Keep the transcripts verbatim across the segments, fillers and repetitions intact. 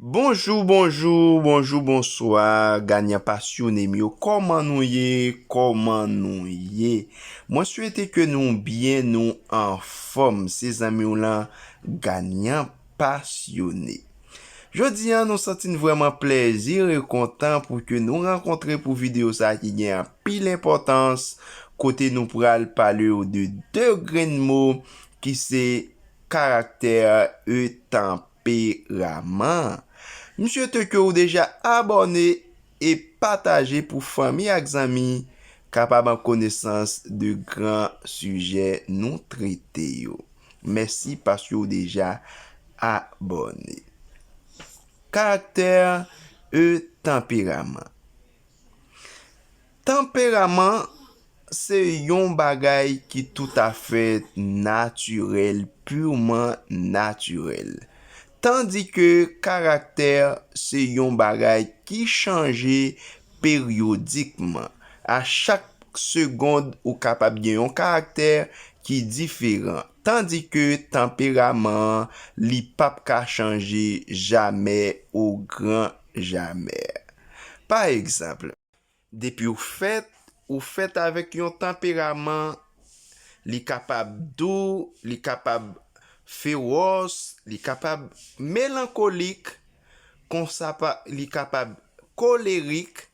Bonjou, bonjou, bonjou, bonswa, ganyan pasyone m yo. Kòman nou ye? Kòman nou ye? Mwen swete ke nou byen, nou anfòm. Se zanmi w lan, ganyan pasyone. Jodi a, nou santi n vrèman plèzi e kontan pou ke nou rankontre pou videyo sa ki gen anpil enpòtans, kote nou pral pale w de de grenn mo ki se karaktè e tanperaman. M swete ke w deja abòne e pataje pou fanmi ak zanmi kapab an konesans de gran sijè nou trete yo. Mèsi paske w deja abòne. Karaktè e tanperaman. Tanperaman se yon bagay ki toutafè natirèl, pirman natirèl. Tandike karaktè se yon bagay ki chanje peryodikman. A chak segond, ou kapab gen yon karaktè ki diferan. Tandike tanperaman an, li p ap ka chanje jamè o gran jamè. Pa egzanp, depi w fèt, ou fèt avèk yon tanperaman, li kapab dou, li kapab fewòs, li kapab melankolik, konsa pa, li kapab kolerik.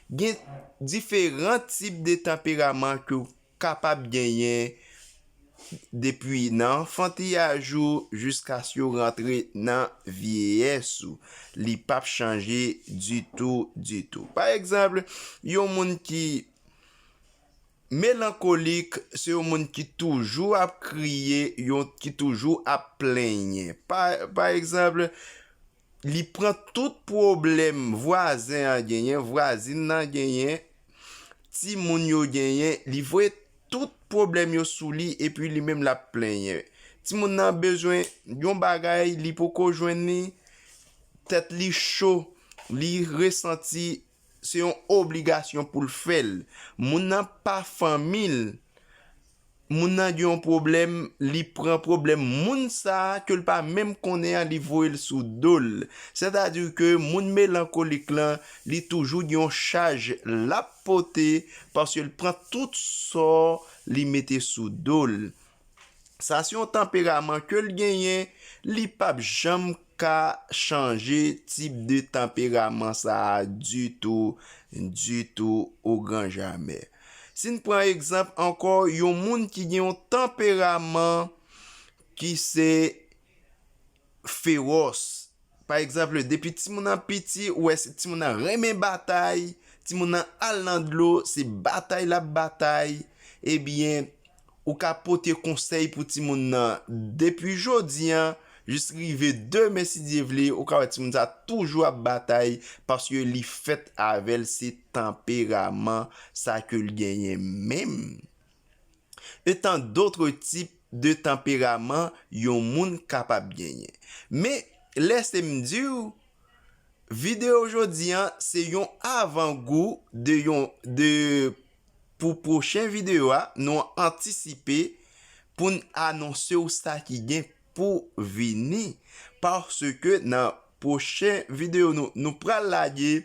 Gen diferan tip de tanperaman ke w kapab genyen depi nan anfantiyaj ou jiskaske w rantre nan vyeyès ou. Li p ap chanje ditou, ditou. Pa egzanp, yon moun ki melankolik, se yon moun ki toujou ap kriye, yon ki toujou ap plenyen. Pa, pa egzanp, li pran tout pwoblèm vwazen an genyen, vwazin nan genyen, timoun yo genyen, li voye tout pwoblèm yo sou li, epi li menm l ap plenyen. Timoun nan bezwen yon bagay, li poko jwenn li, tèt li cho, li resanti se yon obligasyon pou l fè l. Moun nan pa fanmi l. Moun nan gen yon pwoblèm, li pran pwoblèm moun sa a ke l pa menm konnen an, li voye l sou do l. Sètadi ke moun melankolik lan, li toujou gen yon chaj l ap pote, paske l pran tout sò li mete sou do l. Sa se yon tanperaman ke l genyen, li p ap janm ka chanje tip de tanperaman sa a ditou, ditou, o gran jamè. Si n pran egzanp ankò, yon moun ki gen yon tanperaman ki se fewòs. Pa egzanp, depi timoun nan piti, ou wè se timoun nan renmen batay, timoun nan al nan dlo, se batay l ap batay, ebyen, ou ka pote konsèy pou timoun nan depi jodi a, jis rive demen, si Dye vle, ou ka wè timoun sa toujou ap batay, paske li fèt avè l, se tanperaman sa ke l genyen menm. E tan dotre tip de tanperaman yon moun kapab genyen. Men, lèse m di w, videyo jodi a, se yon avangou de yon, de, pou pwochen videyo a, nou antisipe pou n anonse w sa ki gen pou vini. Paske nan pwochen videyo nou, nou pral lage,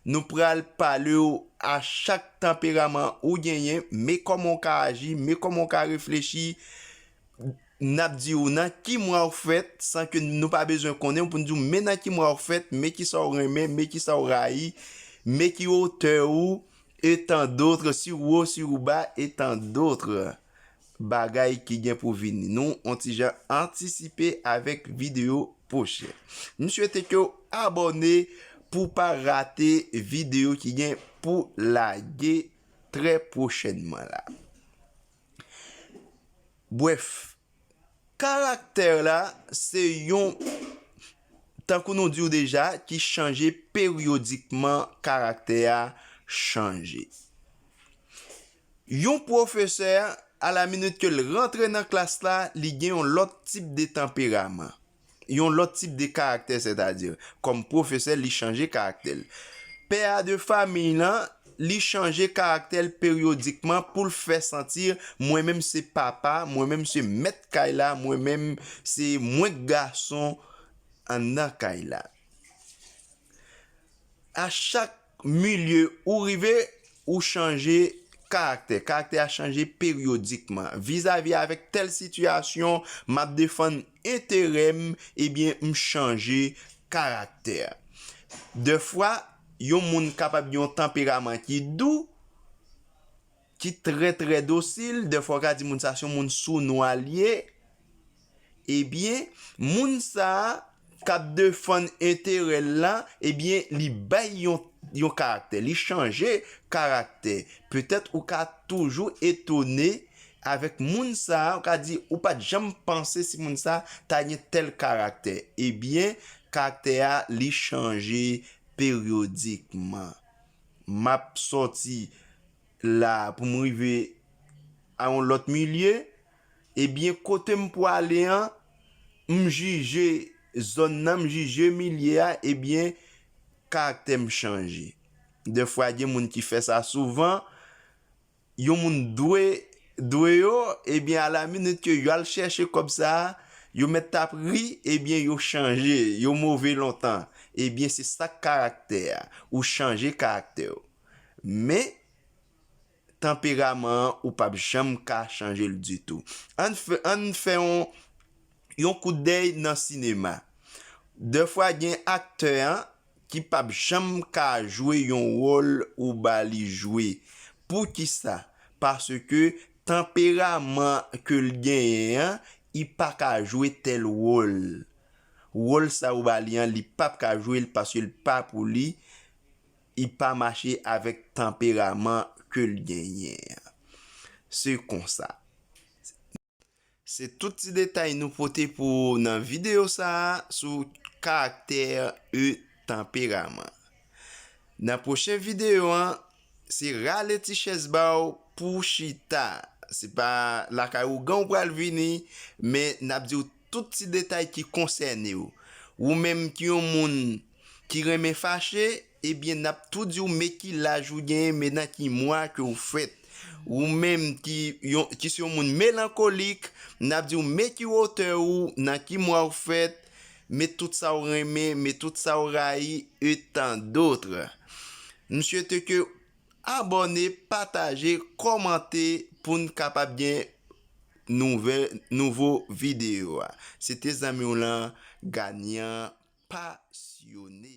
nou pral pale w a chak tanperaman ou genyen, men kòman w ka aji, men kòman w ka reflechi. N ap di w nan ki mwa w fèt, san ke nou pa bezwen konnen w pou n di w men nan ki mwa w fèt, men kisa w renmen, men kisa w rayi, men ki wotè ou, e tan dotre, si w wo, si w ba, e tan dotre bagay ki gen pou vini. Nou, on ti jan antisipe avèk videyo pwochen. M swete ke w abòne pou w pa rate videyo ki gen pou lage trè pwochènman la. Brèf, karaktè la, se yon, tankou nou di w deja, ki chanje peryodikman, karaktè a chanje. Yon pwofesè, a la minit ke l rantre nan klas la, li gen yon lòt tip de tanperaman, yon lòt tip de karaktè, sètadi, kòm pwofesè, li chanje karaktè l. Pè a de fanmi lan, li chanje karaktè l peryodikman pou l fè santi, mwen menm se papa, mwen menm se mèt kay la, mwen menm se mwen k gason anndan kay la. a chak milye ou rive, ou chanje karaktè. Karaktè a chanje peryodikman. Vizavi avèk tèl sitiyasyon, m ap defann enterè m, ebyen, m chanje karaktè. Dèfwa, yon moun kapab gen yon tanperaman ki dou, ki trè, trè dosil, dèfwa w ka di moun sa se yon moun sounwa l ye, ebyen, moun sa a k ap defann enterè l la, ebyen, li bay yon, yon karaktè, li chanje karaktè. Petèt ou ka toujou etone avèk moun sa a, ou ka di ou pa t janm panse si moun sa a ta gen tèl karaktè. Ebyen, karaktè a, li chanje peryodikman. M ap sòti la pou m rive a yon lòt milye, ebyen, kote m pwale an, m jije zòn nan, m jije milye a, ebyen, karaktè m chanje. Dèfwa, gen moun ki fè sa souvan, yon moun dwe, dwe yo, ebyen, alaminit ke yo al chèche kòb sa a, yo mèt t ap ri, ebyen, yo chanje, yo move lontan. Ebyen, se sa k karaktè a, ou chanje karaktè w. Men, tanperaman an, ou p ap janm ka chanje l ditou. Ann fè, ann fè yon, yon kout dèy nan sinema. Dèfwa, gen aktè an ki p ap janm ka jwe yon wòl ou ba li jwe. Poukisa? Paske tanperaman ke l genyen an, li pa ka jwe tèl wòl. Wòl sa ou ba li an, li p ap ka jwe l paske l pa pou li, li pa mache avèk tanperaman ke l genyen an. Se konsa. Se tout ti detay nou pote pou ou nan videyo sa a sou karaktè e tanperaman. Nan pwochen videyo an, se rale ti chèz ba w pou w chita. Se pa lakay ougan ou pral vini, men n ap di w tout ti detay ki konsène w. Ou menm ki yon moun ki renmen fache, ebyen, n ap tou di w men ki laj ou genyen, men nan ki mwa ke w fèt. Ou menm ki, yon, ki se yon moun melankolik, n ap di w men ki wotè ou, nan ki mwa w fèt, men tout sa w renmen, men tout sa w rayi, e tan dòt. M swete ke abòne, pataje, kòmante pou n kapab gen nouvè, nouvo videyo a. Se te zanmi w lan, Ganyan Pasyone.